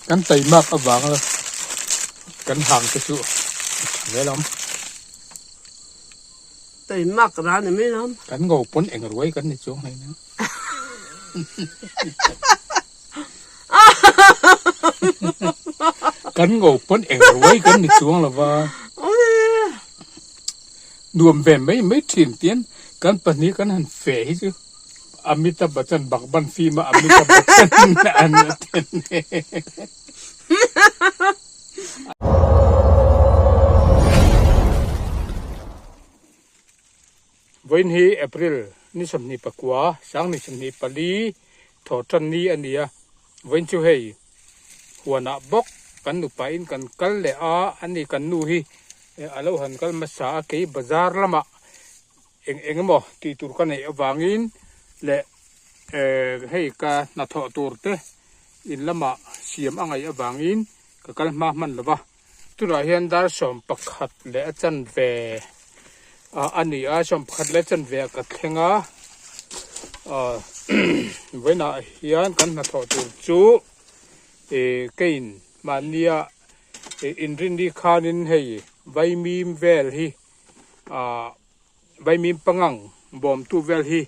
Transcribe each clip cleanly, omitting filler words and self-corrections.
Kan taimak avanga kan hang te chu a tha ve lawm. Taimak ra ni mai lawm. Kan ngo pawn eng ruai kan ni chuang hlei nen. Kan ngo pawn eng ruai kan ni chuang lova. Nuam ve mai mai thin tian kan pahnih kan han fe hi chu Amitabh Bachchan Baghban film a Amitabh Bachchan an ten Vawiin hi April ni 29 sang ni 24 thawhtan ni a ni a, vawiin chu hei huanah bawk kan nupain kan kal leh a, ani kan nu hi a lo han kal hmasa a kei bazar lamah eng eng emaw tih tur ka neih avangin leh hei ka hnathawh tur te in lamah siam a ngaih avangin ka kal hma hman lo va. Tunah hian dar 11 leh a chanve a ni a, 11 leh a chanve ah ka thleng a, vawiinah hian kan hnathawh tur chu ih kein mahnia inrinni khanin hei vaimim vel hi ah vaimim pangang bawmtu vel hi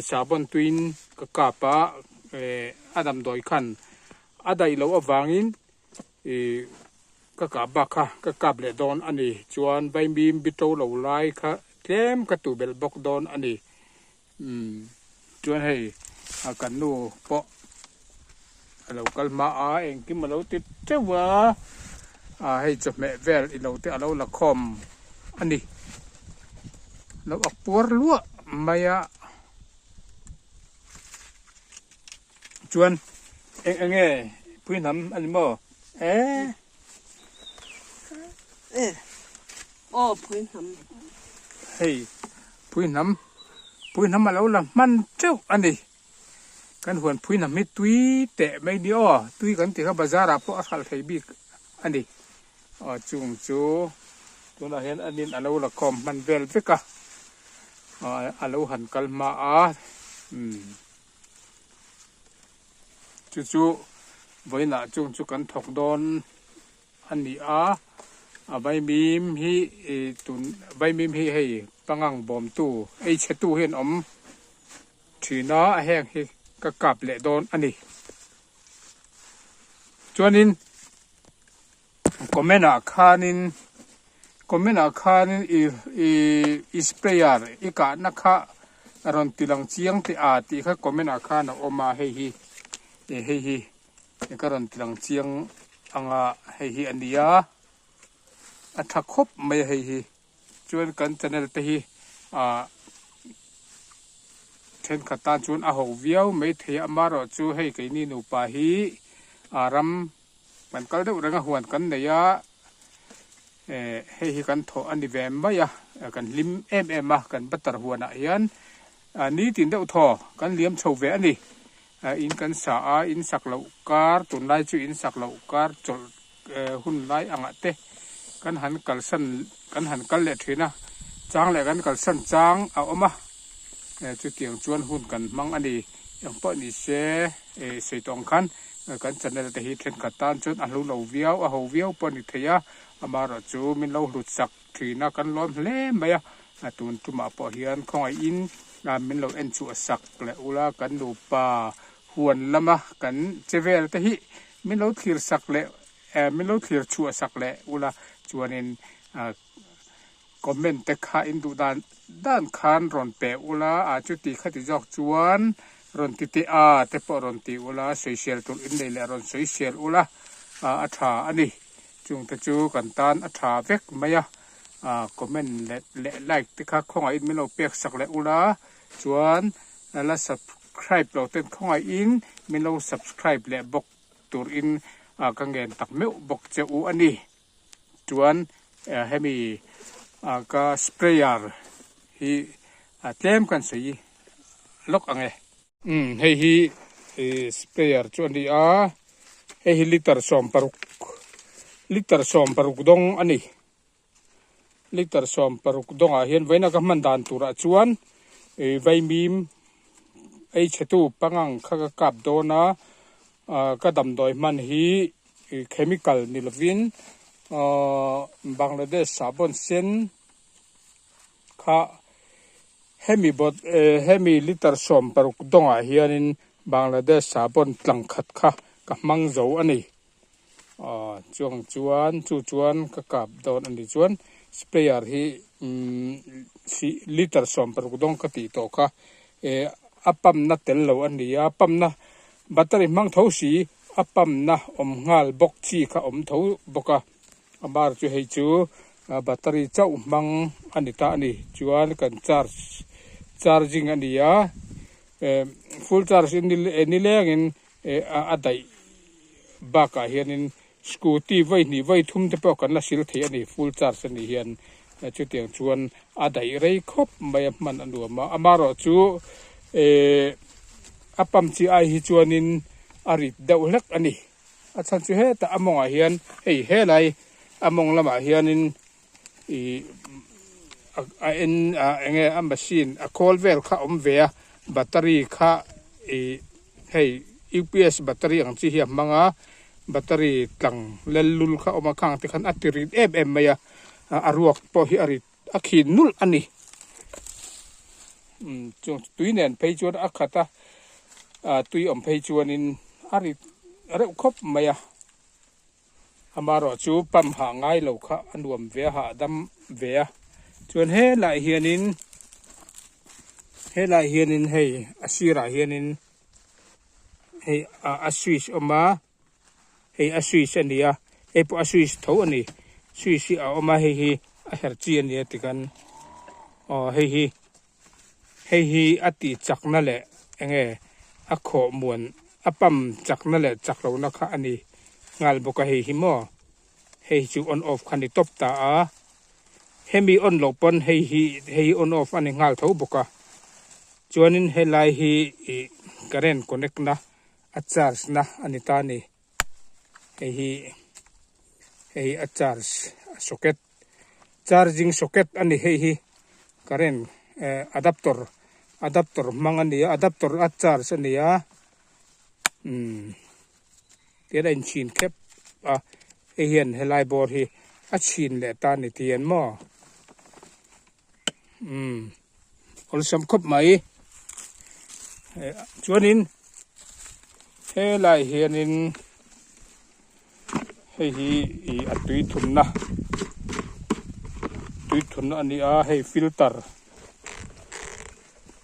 sahbawn tuiin ka kap a, a damdawi khan a daih loh avangin Ih ka kah bak kha ka kap leh dawn a ni. Chuan vaimim bi to lo lai kha tlem ka tuh belh bawk dawn a ni. Umm chuan hei a kan nu pawh a lo kal hma a, engkim a lo ti teuh a, ah hei chawhmeh vel i lo te a lo la khawm a ni. Lo ak puar luah mai a. Chuan eng eng nge pui hnam a ni maw? Eh. Eh. Aw pui hnam. Hei pui hnam pui hnam a lo la hman teuh a ni. Kan huan pui hnam hi tui teh mai ni aw. Tui kan tih kha bazar ah pawh a hralh thei bik a ni. Aw chung chu tunah hian a nin a lo la khawm hman vel vek a. A lo han kal hma a. Umm. Chu chu vawiinah chung chu kan thawk dawn a ni a, a vaimim hi ih tun vaimim hi hei pangang bawmtu ei chhe tu hi an awm thin a, heng hi ka kap leh dawn a ni. Chuanin comment ah khanin comment ah khanin i i sprayer i kahna kha a rawn ti lang chiang teh a tih kha comment ah khan a awm a hei hi eh hei hi ka rawn ti lang chiang ang a hei hi a ni a a tha khawp mai a hei hi chuan kan channel te hi ah thenkhat tan chuan a ho viau maithei a amaherawhchu hei keini nupa hi ah ram. Kan kal deuh reng a huan kan nei a, eh hei hi kan thawh a ni ve mai a, kan hlim em em a, kan butter huanah hian nitin deuh thaw kan liam chho ve a ni. In kan sa a, in sak loh kar tunlai chu in sak loh kar chawlh hun lai angah te kan han kalsan kan han kal leh thin a, chang leh kan kalsan chang a awm a, chutiang chuan hun kan hmang a ni. Engpawh ni se eh sawi tawh ang khan. Kan channel te hi thenkhat tan chuan a hlu lo viau, a ho viau pawh a ni thei a, amaherawhchu min lo hlut sak thin a, kan lawm hle mai a, tun tumah pawh hian khawngaihin min lo en chhuah sak leh ula, kan nupa huan lama kan che vel te hi min lo thlir sak leh min lo thlir chhuah sak leh ula, chuanin comment te kha in duh dan dan khan rawn pe ula a chuti khati zawk chuan rawn ti teh a te pawh rawn ti ula sawisel tur in nei leh rawn sawisel ula a tha a ni chung te chu kan tan a tha vek mai a comment leh leh like te kha khawngaih in min lo pek sak leh ula chuan la subscribe lo ten khawngaih in min lo subscribe leh bawk tur in ka ngen tak meuh bawk che u a ni. Chuan hemi ka sprayer hi tlem kan sawi lawk ang e. Umm hei hi sprayer chu a ni a, hei hi liter 60 liter 60 dawng a ni. Liter 60 dawngah hian vawiina ka hman dan turah chuan vaimim ei chhetu pangang kha ka kap dawn a, ka damdawi hman hi. chemical ni lovin ahh Bangladesh sahbawn sen kha hemi bot eh hemi liter 16 dawngah hianin Bangladesh sahbawn tlang khat kha ka hmang zo a ni. Aw chuang chuan chu chuan ka kap dawn a ni chuan sprayer hi umm si liter 16 dawng ka tih tawh kha eh a pump na tel lo a ni a pump na battery hmang tho si a pump na awm nghal bawk chi kha awm tho bawk a a bar chu hei chu battery chauh hmang a ni ta a ni chuan kan charge charging a ni a eh full charge nilengin eh a daih. Bakah hianin scooty vawi hnih vawi thum te pawh kan la sil thei a ni, full charge a nih hian chutiang chuan a daih rei khawp mai a hman a nuam a, amaherawh chu ehh a pump chi ai hi chuanin a rit deuh hlek a ni, a chhan chu hetah a mawngah hian hei helai a mawng lamah hianin ih a en a enge a machine a khawl vel kha a awm ve a battery kha ih. Hei UPS battery ang chi hi a hmang a, battery tlang lel lul kha a awm a, khang te khan a ti rit em em mai a, a ruak pawh hi a rit a khin nulh a ni. Umm chung tui nen phei chuan a khat a, tui awm phei chuanin a rit reuh khawp mai a, amaherawh chu pump hah ngai lo kha a nuam ve a hahdam ve a, chuan helaiah hianin helaiah hianin hei a sirah hianin hei a switch awm a hei a switch a ni a hei pawh a switch tho a ni switch hi a awm a hei hi a herh chi a ni a tikhan aw hei hi. Hei hi a tih chakna leh enge a khawh muan a pump chakna leh chak lohna kha a ni nghal bawk a hei hi maw hei chu on off kha ni tawp ta a hemi on loh pawn hei hi hei hi on off a ni nghal tho bawk a chuanin helai hi ih current connect na a charge na a ni ta a ni hei hi hei hi a charge a socket. Charging socket a ni hei hi current eh adapter adapter hmang a ni a adapter a charge a ni a umm tihian a inchhin khep a hei hian helai bawr hi a chhin leh ta a ni tihian maw umm awlsam khawp mai eh chuanin helai hianin. Hei hi ih a tui thunna tui thunna a ni a hei filter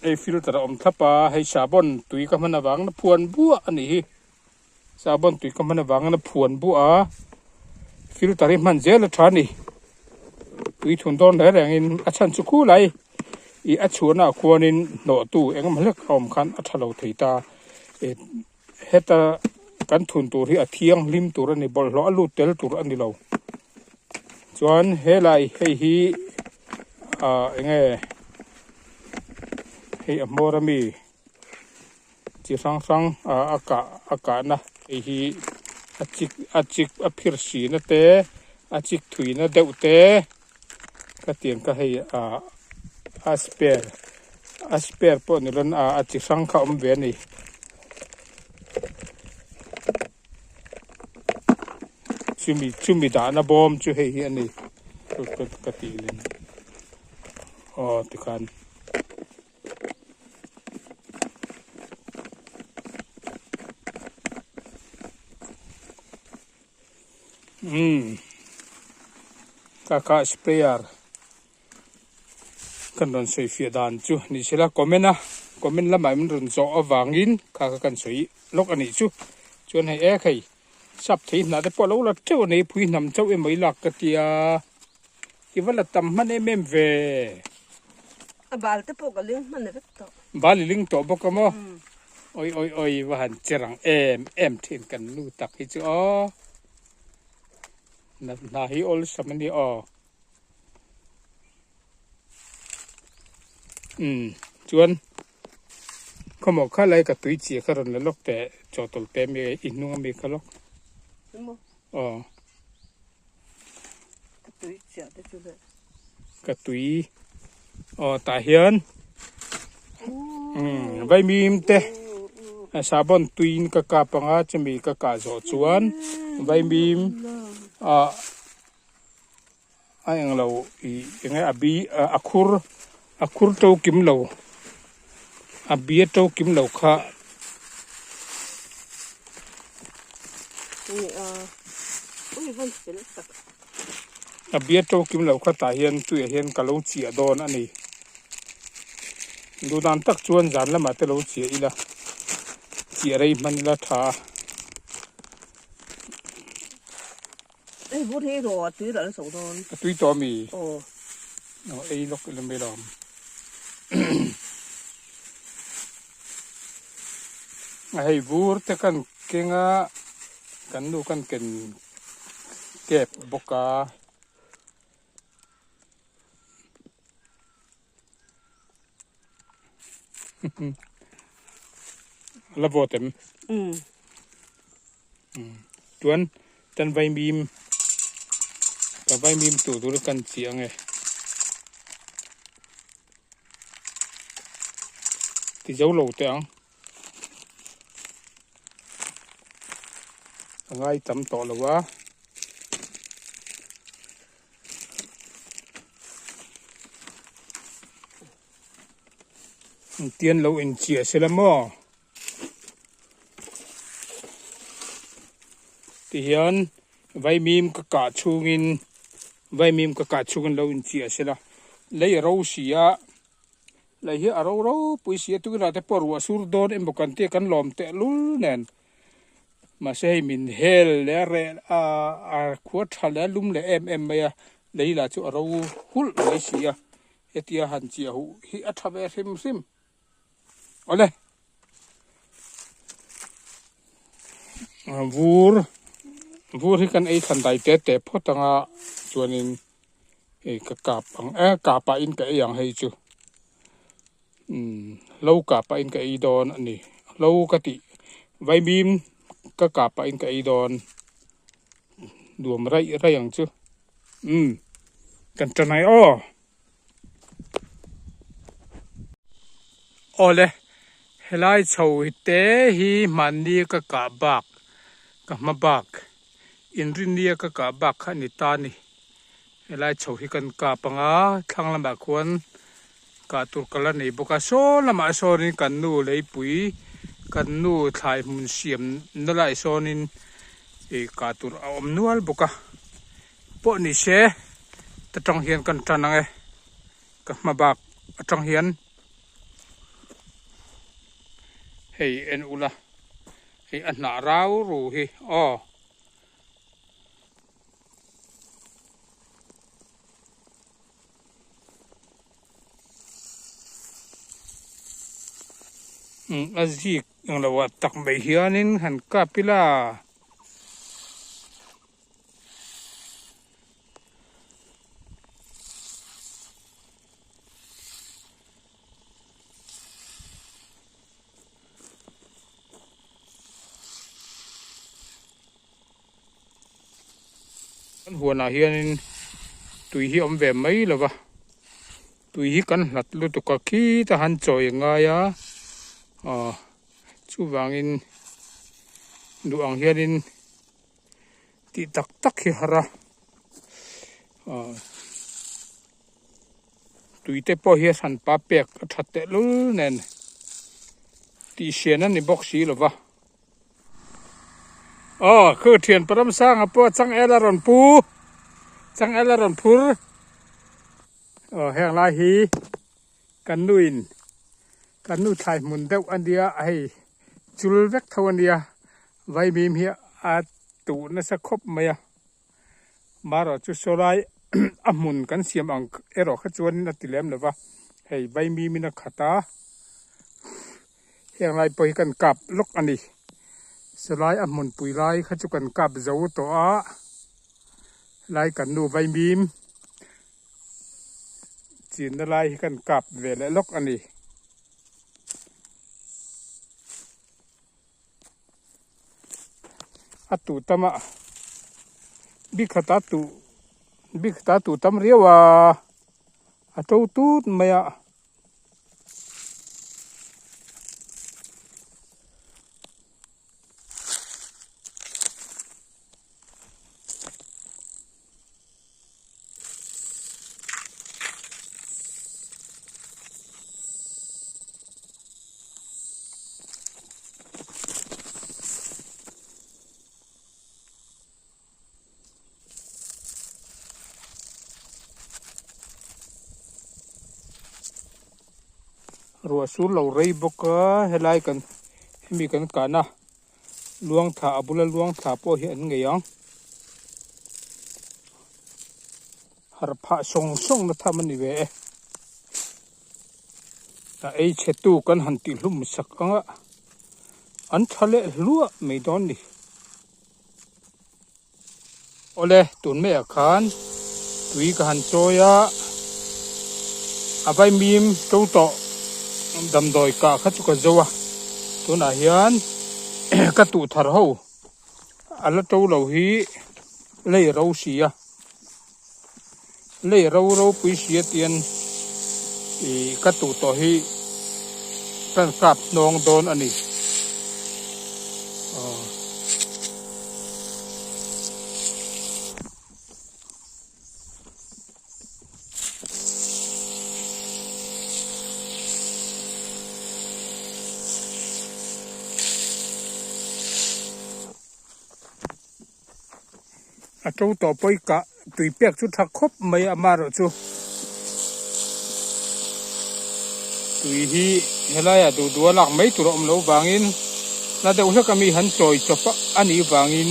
hei filter a awm thlap a hei sahbawn tui ka hman avang na phuan buah a nih hi sahbawn tui ka hman avang na phuan buah a filter hi hman zel a tha a ni tui thun dawn reng reng in a chhan chu khulai ih a chhuahna ah khuanin hnawhtu engemaw hlek a awm khan a tha lo thei ta ih. Heta kan thun tur hi a thianghlim tur a ni, bawlhhlawh a lut tel tur a ni lo. Chuan helai hei hi ah eng nge hei a hmawr ami chi hrang hrang ah a kah a kahna hei hi a chik a chik a phir sihna te a chik thuina deuh te ka tiang kha hei ah a spare a spare pawh ni rawn ah a chi hrang kha a awm ve a ni. Chumi chumi dahna bawm chu hei hi a ni ka ka tih nen aw tikhan. Umm ka kah sprayer kan rawn sawi fiah dan chu ni sela comment a comment lamah min rawn zawh avangin kha kha kan sawi lawk a nih chu chuan hei ek hei sap thei hnah te pawh a lo la teuh a nei pui hnam chauh emaw i lak ka tia i va la tam hman em em ve. A bal te pawh ka ling hman vek tawh. Bal i ling tawh bawk a maw? Oi oi oi va han che rang em em thin kan nu tak hi chu aw. Na hna hi awlsam a ni aw. Umm chuan khawmaw kha lai ka tui chiah kha rawn la lawk teh chawhtawlh te ami i hnung ami kha lawk. Aw. Ka tui chiah te chu le. Ka tui aw tah hian umm vaimim te. Sahbawn tuiin ka kap anga chumi ka kah zawh chuan vaimim ah a englo ih enge a bi a khur a khur to kim lo a bi a to kim lo kha. A bia to kim lo kha tah hian tuiah hian ka lo chiah dawn a ni. Duh dan tak chuan zan lamah te lo chiah ila chiah rei hman ila tha a. Hei vur hi rawh a tui ral so dawn. A tui tawh ami? Aw. Aw ei lawk ila mai lo. A hei vur te kan keng a kan nu kan ken kep bawk a. La vawt em? Chuan kan vaimim ka vaimim tur tur kan chiah ang e. Ti zo lo teh ang. A ngai tam tawh lo a. Tian lo inchiah se la maw? Tihian vaimim ka kah chhungin vaimim ka kah chhungin lo inchiah se la lei a ro si a lei hi a ro ropui si a tunah te pawh ruah sur dawn emaw kan tia kan lawm tehlul nen. Mahse hei min hel leh a reh a a khua tha leh a lum leh em em mai a lei lah chu a ro hulh mai si a hetia han chiah huh hi a tha ve hrim hrim awle vur vur hi kan ei thlan dai te te phawt anga chuanin hei ka kap ang e kapah in ka ei ang hei chu. Umm hlo kah pahin ka ei dawn a ni hlo ka tih vaimim ka kah pahin ka ei dawn nuam raih raih ang chu umm kan tan ai aw awle helai chho hi te hi hmanni ka kah bak ka hma bak inrinnia ka kah bak kha a ni ta a ni. Helai chho hi kan kap ang a, thlang lamah khuan kah tur ka la nei bawk a, saw lamah sawnin kan nu leipui kan nu thlai hmun siam na lai sawnin ih kah tur a awm nual bawk a, pawh ni se ta tang hian kan tan ang e, ka hma bak atang hian hei en ula hei a hnah rau ru hi aw. A zik englo ah tak mai hianin han kap ila. Kan huanah hianin tui hi a awm ve mai lo va, tui hi kan hlat lutuk a khita han chawi a ngai a, aw chuvangin duh ang hianin tih tak tak hi har a, aw tui te pawh hi a hranpa pek a that tehlul nen tih hrian a ni bawk si lo va. Aw khu thian param sanga pawh changel a rawn pu changel a rawn phur aw heng lai hi kan nu in kan nu thlai hmun deuh a nia hei chul vek tho a nia vaimim hi a tuh nasa khawp mai a marawh chu saw lai a hmun kan siam ang erawh kha chuan a ti lem lo va hei vaimim in a khat a. Heng lai pawh hi kan kap lawk a ni. Salai a hmunpui lai kha chu kan kap zo tawh a, helai kan nu vaimim chinna lai hi kan kap ve leh lawk a ni. A tuh tam a bikhat a tuh bikhat a tuh tam riau a, a to tut mai a. Ruah sur lo rei bawk a helai kan hemi kan kahna luang thla a bula luang thla pawh hi an ngei ang. Harh phah sawng sawng na tham a ni ve e. A ei chhe tu kan han tih hlum sak ang a an tha leh hluah mai dawn ni. Awle tun maiah khan tui ka han chawi a, a vaimim to tawh damdawi kah kha chu ka zo a, tunah hian ka tuh thar ho a la to lo hi lei ro si a, lei ro ropui si a tian ih ka tuh tawh hi kan kap hnawng dawn a ni. Aw. A to tawh pawi kah tui pek chu tha khawp mai a amaherawhchu tui hi helaiah duh duh a lak mai tur a awm loh vangin la deuh hlek a mi han chawi chawp a nih vangin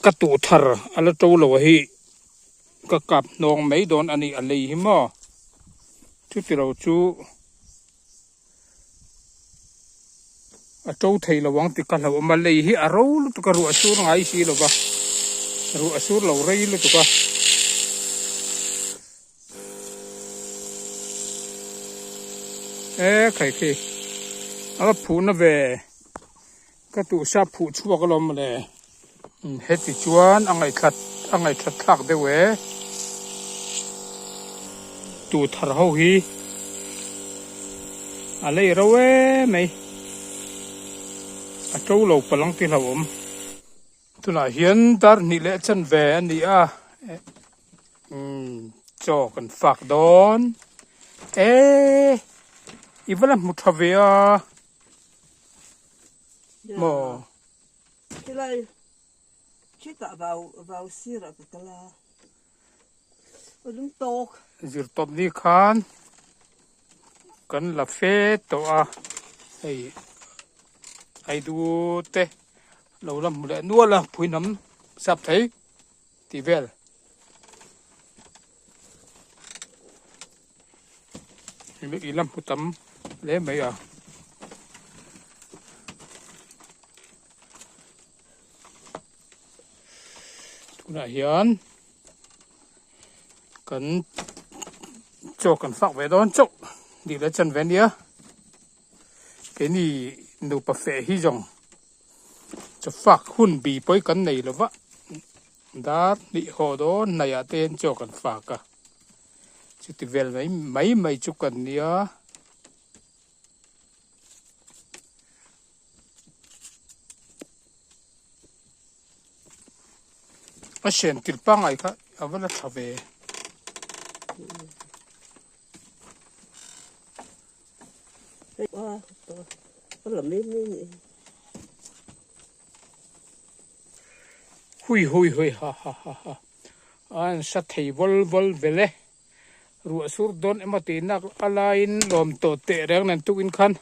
ka tuh thar a la to lo hi ka kap hnawng mai dawn a ni a lei hi maw chutilo chu. A to thei lo ang tih ka hlauh awm a, lei hi a ro lutuk a, ruah a sur ngai si lo va, ruah a sur lo rei lutuk a. E khai khi a va phuh na ve ka tuh sa phuh chhuak alawm mawle heti chuan a ngaihthlat a ngaihthlat thlak deuh e tuh thar ho hi a lei ro em mai a to lo palang ti hlauhawm tunah hian dar hnih leh chanve a ni a umm chaw kan fak dawn e i va la hmu tha ve a maw. Chilai chitah vau vau sirah ka kal a, ka lung tawk. Zirtawp ni khan kan la fe tawh a, hei Aidu te lo la hmu leh nual a, phuihnam sap thei tih vel. I la hmu tam hle mai a. Tunah hian kan chaw kan fak ve dawn chauh tih leh chan ve a nia. Keini nupa feh hi zawng chaw fak hun bi pawh hi kan nei lo va, dar hnih haw dawn hnaihah te hian chaw kan fak a. Chuti vel mai mai mai chu kan nia. A hrian tir pangngai kha a va la tha ve. Hui hui hui ha ha ha ha an sa thei vawl vawl vel e. Ruah sur dawn emaw tih nak a laiin lawm tawh teh reng nen tukin khan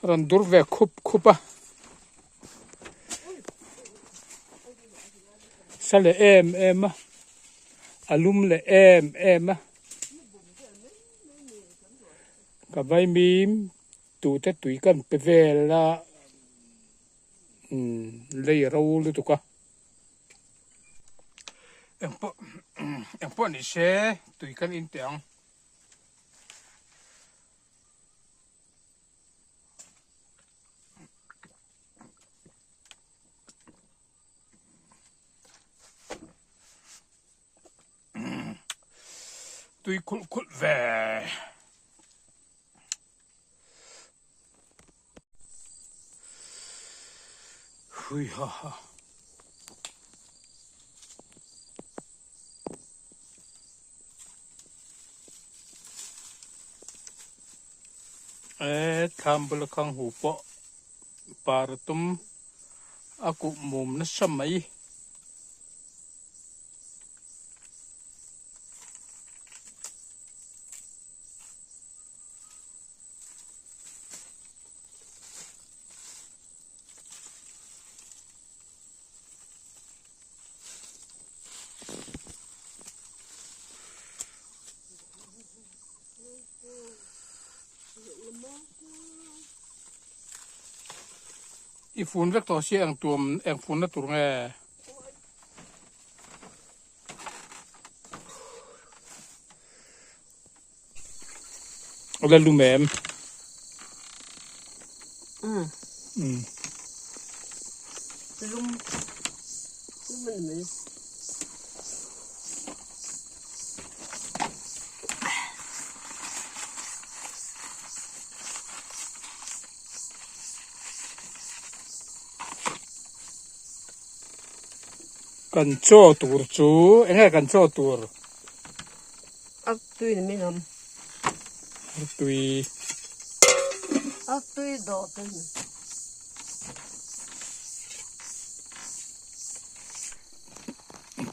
rawn dur ve khup khup a. Sa leh em em a, a lum leh em em a. Ka vaimim tute tui kan pe vel a, umm lei a ro lutuk a. Engpawh engpawh ni se tui kan in teh ang. Tui khulh khulh ve. Hui ha ha. E thlam bula khang hu pawh par a tum a kuh mum nasa mai. I fun vek tawh sia eng tuam eng funna tur nge? La lum em? Um. Lum. Lum a ni mai. Kan chaw tur chu eng nge kan chaw tur? A tui ni min awm. A tui. A tui dawt a ni.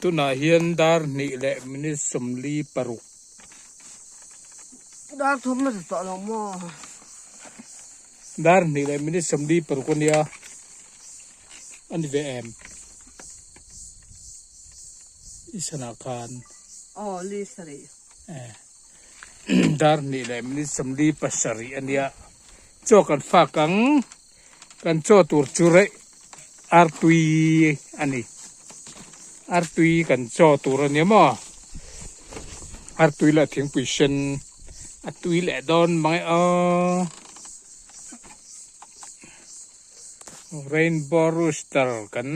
Tunah hian dar hnih leh minute 46. Dar thum a ti tawh lo maw? Dar hnih leh minute 46 a nia. A ni ve em? I sanah khan. Aw, li sarih. Eh. Dar hnih leh minute 47 a nia. Chaw kan fak ang. Kan chaw tur chu reh artui a ni. Artui kan chaw tur a nia maw? Artui leh thingpui sen a tui leh dawn mang e aw. Rainbow rooster kan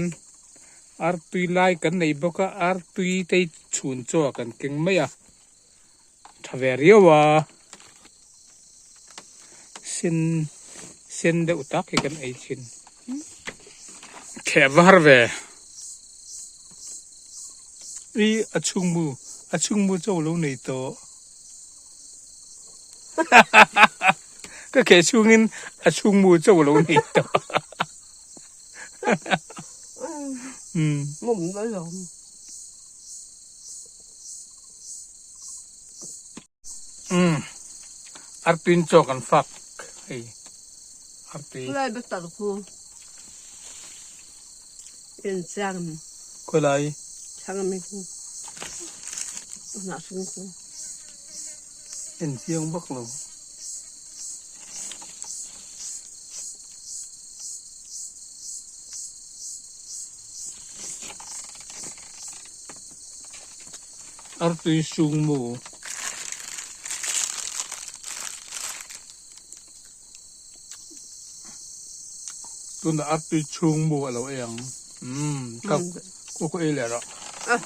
artui lai kan nei bawk a, artui te hi chhun chaw ah kan keng mai a. Tha ve riau a, sen sen deuh tak hi kan ei thin. Kheh var ve. I a chhungmu a chhungmu chaw lo nei tawh. Ka kheh chhungin a chhungmu chaw lo nei tawh. Umm. Mum mai lo. Umm artuin chaw kan fak hei artui. Khulai bek tak khu en chiang mi. Khulai. Chang mi khu na sung khu. En chiang vak lo. Artui sung mu. Tunah artui chhung mu a lo ei ang. Umm ka ku ku ei leh rawh. Ah,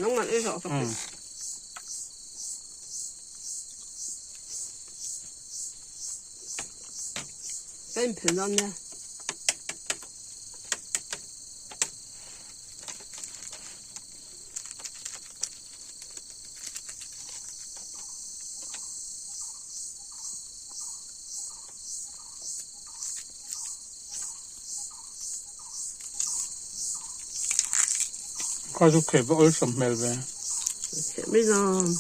nangman ei rawh ka pe. Ka inphel dawn nia. Kha chu kheh va awlsam hmel ve. Kheh mai zawng.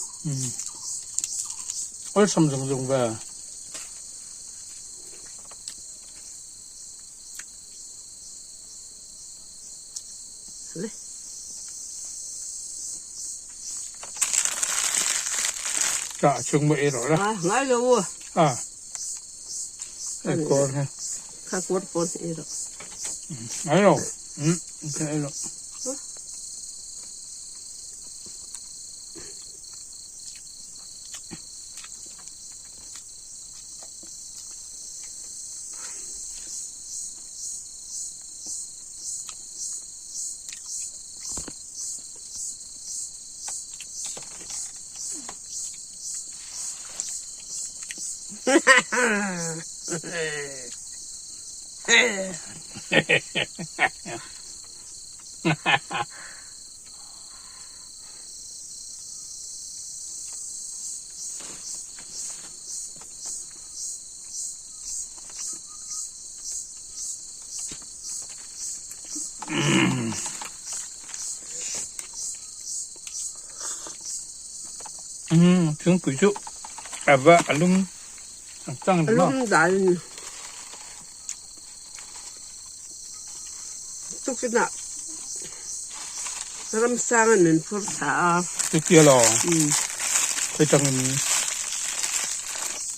Awlsam zawng zawng ve. Tah chung maw ei rawh la. Ngai lo u. A. Ei kawr hi. Kha kawr pawn ei rawh. Ngai lo. Ka ei lo. Thingpui chu a va a lum ang chang ni maw? A lum dan in tukinah ramsang in min phur thla a. Chutia law? Khawi tangin?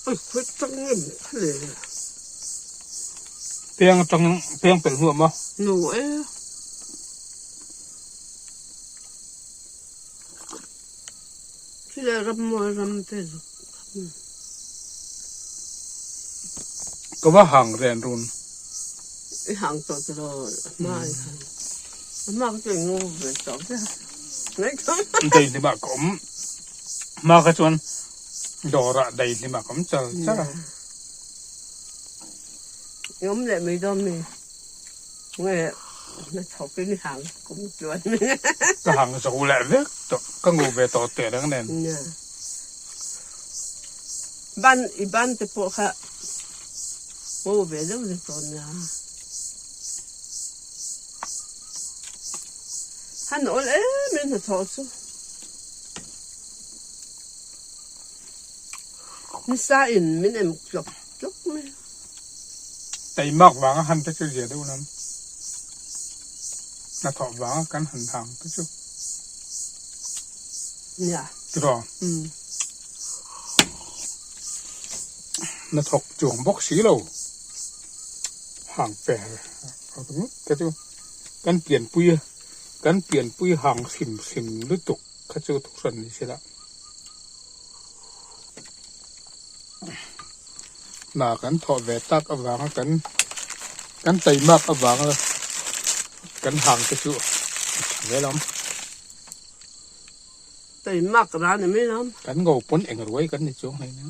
Oi khawi tangin kha le. Peng atang peng pelh hnuah maw? Nu e. Khi le ram maw ram te zuk. Ka va hang ren run. I hang tawh te lo hma i hang. A hma ka chu i ngu ve tawh ve. Dei hlimah ka awm. Hma kha chuan dawrah dei hlimah ka awm char char a. I awm leh mai dawn mi. Nge na chhawkin i hang kum chuan. Ka hang zo leh vek tawh. Ka ngu ve tawh teh reng nen. Ban i ban te pawh kha ngu ve deuh ni tawh nia. Han awl em em hnathawh chu. Nisa in min em tlawk tlawk mai a. Teimak vanga han te chu zia deuh lam. Hnathawh vanga kan han hang te chu. Nia. Tiraw? Umm. Hnathawk chuang bawk si lo. Hang per te chu kan pianpui a, kan pianpui hang hrim hrim lutuk kha chu thuhran ni sela. Hna kan thawh ve tak avanga kan kan taimak avanga kan hang te chu a tha vel ang. Taimak ran ni mai lam. Kan ngo pawn eng ruai kan ni chuang hlei nia.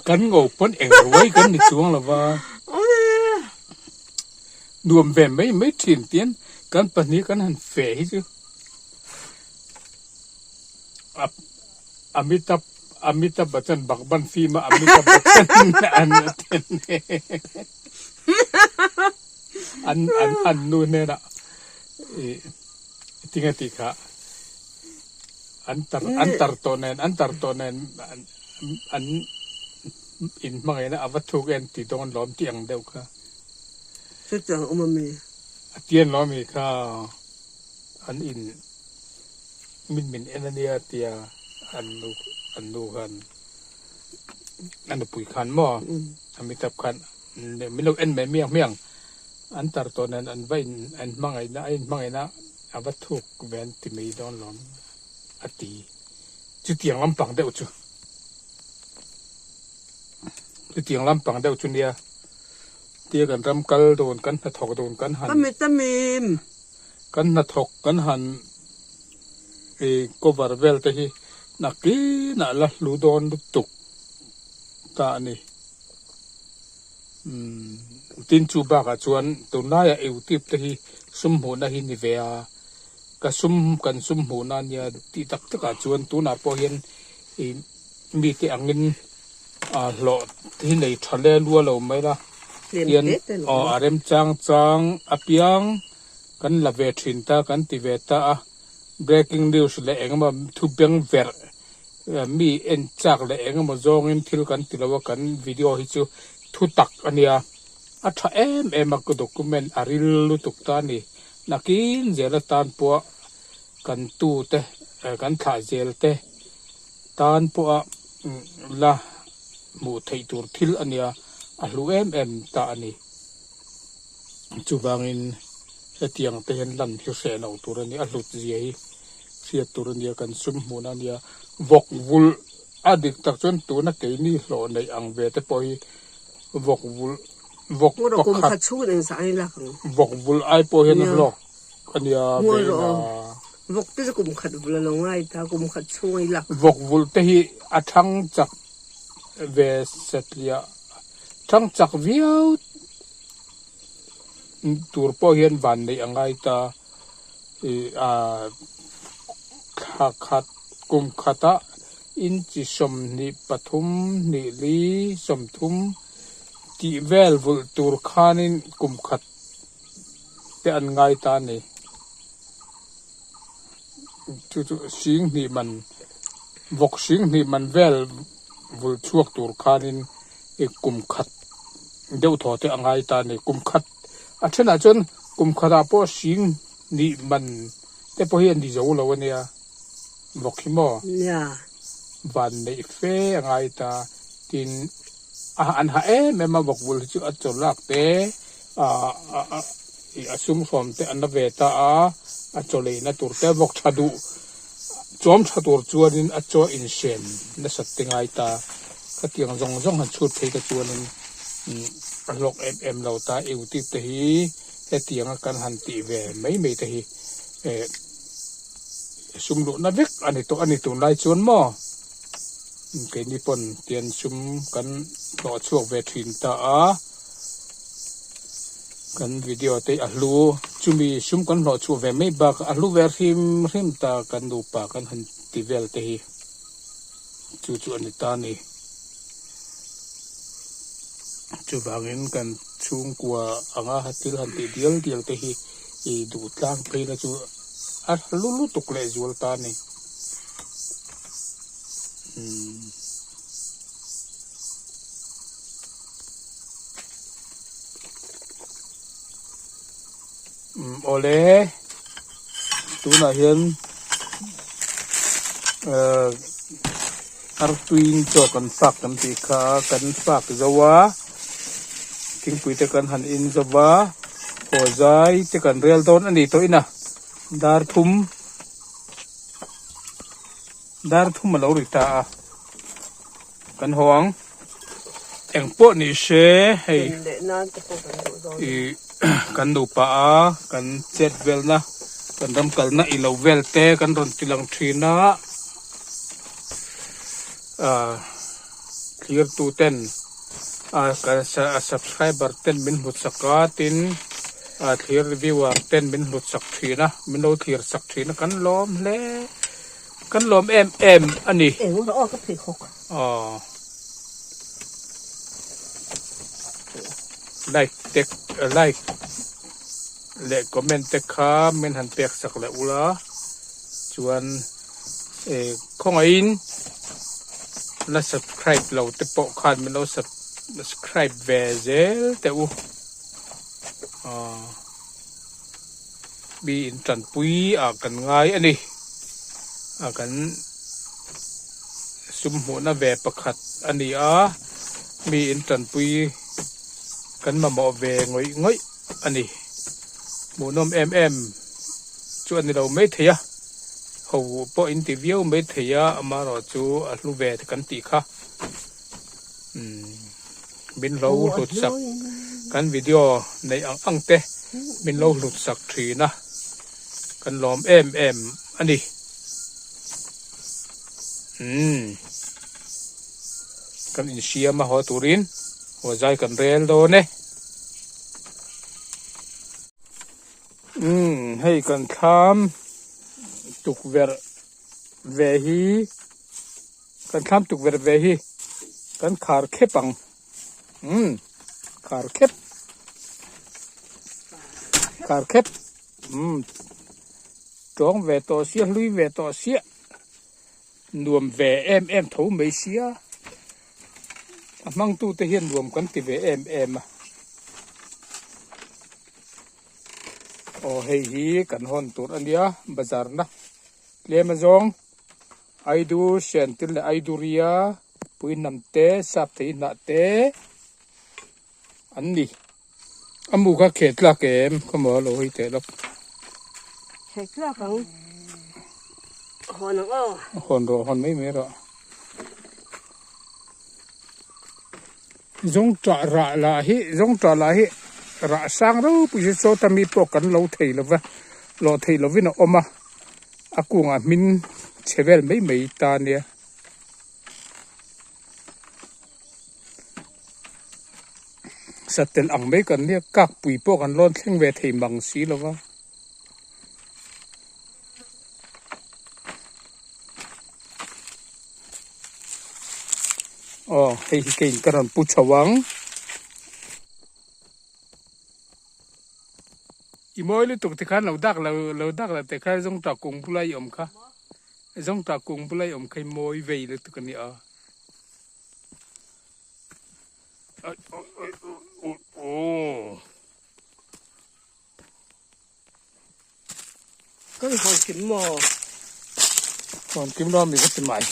Kan ngo pawn eng ruai kan ni chuang lo va. Nuam ve mai mai thin tian kan pahnih kan han fe hi chu Amitabh Amitabh Bachchan Baghban film a Amitabh Bachchan an ten an an an nu hnenah ih tinge tih kha an tar an tar tawh nen an tar tawh nen an in hmangaihna a va thuk em tih dawn lawm tih ang deuh kha. Chutiang awm a mi? A tian lawm mi kha an in min min en a nia tia an nu an nu khan a nupui khan maw Amitabh khan min lo en mai miang miang an tar tawh nen an va in an hmangaihna a in hmangaihna a va thuk ve an ti mai dawn lawm a ti chutiang lampang deuh chu chutiang lampang deuh chu nia tia kan ram kal dawn kan hnathawk dawn kan han kan hnathawk kan han ih cover vel te hi nakinah la hlu dawn lutuk ta a ni. Umm tin chu bakah chuan tunlaiah youtube te hi sum hmuhna hi ni ve a, ka sum kan sum hmuhna ania tih tak takah chuan tunah pawh hian ih mite angin ah hlawh hi nei tha le lua lo mai la tian aw a remchang chang apiang kan la ve thin ta kan ti ve ta a, breaking news leh engemaw thu beng verh Mi en chak leh eng emaw zawngin thil kan ti lo a, kan video hi chu thu tak a nia. A tha em em a, ka document a ril lutuk ta a ni. Nakin zel atan pawha kan tute, kan thlah zel te tan pawha la hmuh theih tur thil a nia, a hlu em em ta a ni. Chuvangin hetiang te hian lan hi hreh loh tur a ni, a hlut zia hi hriat tur a nia, kan sum hmuhna a nia. Vawk vulh a dik tak chuan tuna keini hlawh neih ang ve te pawh hi vawk vulh vawk pakhat vawk vulh ai pawh hian a hlawk a nia ve ina. Vawk vulh te hi a thang chak ve satliah thang chak viau. Tur pawh hian van neih a ngai ta ih ah thla khat kum khatah inchi 23 hnih li 30 tih vel vulh tur khanin kum khat te an ngai ta a ni. Chu chu sing hnih man vawk sing hnih man vel vulh chhuak tur khanin ih kum khat deuh thaw te a ngai ta a ni. Kum khat a thenah chuan kum khatah pawh sing hnih man te pawh hi a ni zo lo a nia vawk hi maw? Nia. van neih fe a ngai ta. Tin, a an ha em em a, vawk vulh hi chu a chaw lak te, a sum hrawm te an la ve ta a, a chaw leina tur te vawk tha duh chawm tha tur chuanin a chaw inhren nasat te ngai ta. Khatiang zawng zawng han chhut phei te chuanin a hlawk em em lo ta. Youtube te hi hetianga kan han tih ve mai mai te hi sum luhna vek a ni tawh a ni tunlai chuan maw keini pawn tian sum kan hlawh chhuak ve thin ta a kan video te a hlu chumi sum kan hlawh chhuah ve mai bakah a hlu ve hrim hrim ta kan nupa kan han ti vel te hi chu chu a ni ta a ni chuvangin kan chhungkua anga thil han tih dial dial te hi i duh tlang phei na chu a hlu lutuk leh zual ta a ni. Umm awle tunah hian ehh artuiin chaw kan fak kan tih kha kan fak zo a thingpui te kan han in zo va haw zai te kan rel dawn a ni tawh in a dar thum dar thum a lo ri ta a kan haw ang eng pawh ni se hei ih kan nupa a kan chet velna kan ram kalna i lo vel te kan rawn ti lang thin a ah thlir tu ten ah kan subscriber ten min hmu chak a tin ah thlir viewer ten min hmu chak thin a min lo thlir chak thin a kan lawm hle. Kan lawm em em a ni. Eng rawh aw ka pheikhawk. Aw. Like te like leh comment te kha min han pek sak leh ula chuan eh khawngaihin la subscribe lo te pawh khan min lo subscribe ve zel teh u. Aw. Mi in tanpui ah kan ngai a ni. A kan sum hmuhna ve pakhat a ni a, mi in tanpui kan mamawh ve ngawih ngawih a ni. Hmuhnawm em em chu a ni lo maithei a, ho pawh in ti viau maithei a, amaherawhchu a hlu ve kan tih kha. Umm min lo hlut sak kan video neih ang ang te min lo hlut sak thin a kan lawm em em a ni umm kan insiam a haw turin haw zai kan rel dawn e umm hei kan thlam tukverh ve hi. Kan thlam tukverh ve hi kan khar khep ang umm khar khep khar khep umm tawng ve tawh sia hlui ve tawh sia nuam ve em em tho mai sia a hmang tu te hian nuam kan ti ve em em a aw hei hi kan hawn tur a nia bazar na tlem azawng. Aidu Sentil leh Aiduria Puihnam te, Sapthei hnah te an ni. A mu kha kheh tlak em? Khaw maw a lo hawi teh lawk. Kheh tlak ang. Hawn ang aw. Hawn rawh, hawn mai mai rawh. Zawngṭah rah lah hi, zawngṭah lah hi rah sang ropui hi chaw ta mi pawh kan lo thei lova, lawh theih lovin a awm a. A kungah hmin chhe vel mai mai ta nia. Satel ang mai kan nia kakpui pawh kan lawn thleng ve thei mang si lo va. Aw hei hi keiin ka rawn pu chho ang. I mawi lutuk te khan lo dak lo lo dak lo teh kha zawngtah kung bula i awm kha zawngtah kung bula i awm kha i mawi vei lutuk a nia Kan hawn kim maw? Hawn kim lo mi ka ti mai.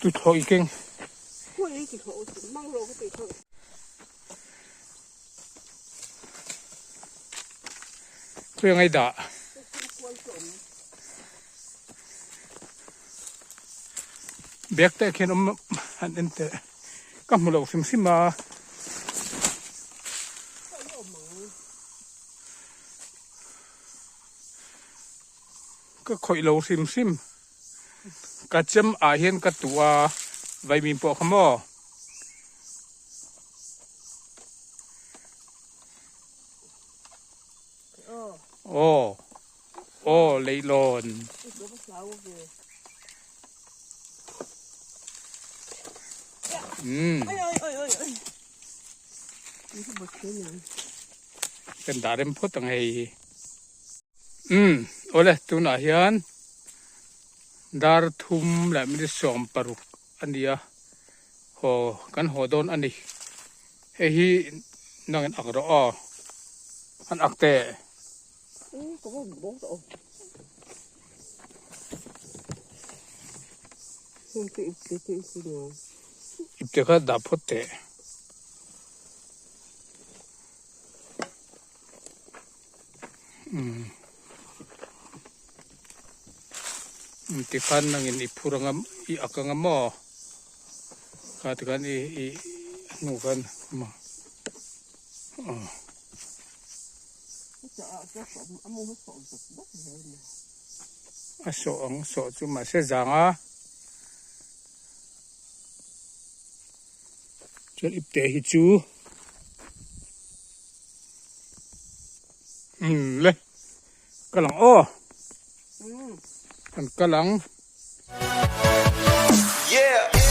Tuthlawh i keng. Khawi angai dah. Bag te khian awm han en teh. Ka hmu loh hrim hrim a. Ka khawih lo hrim hrim. Ka chem ah hian ka tuh a, vaimim pawh kha maw? Aw, aw leihlawn. Umm. Kan dah rem phawt ang hei hi. Umm awle tunah hian dar thum leh minute 16 a ni a haw kan haw dawn a ni hei hi nangin ak rawh aw an ak teh. Ipte kha dah phawt teh. Umm tikhan nangin i phur anga i ak anga maw kha tikhan i i hnu khan maw aw. A sawh ang sawh chu mahse zang a chuan ipte hi chu. Umm le kal ang aw kan kal ang. Yeah.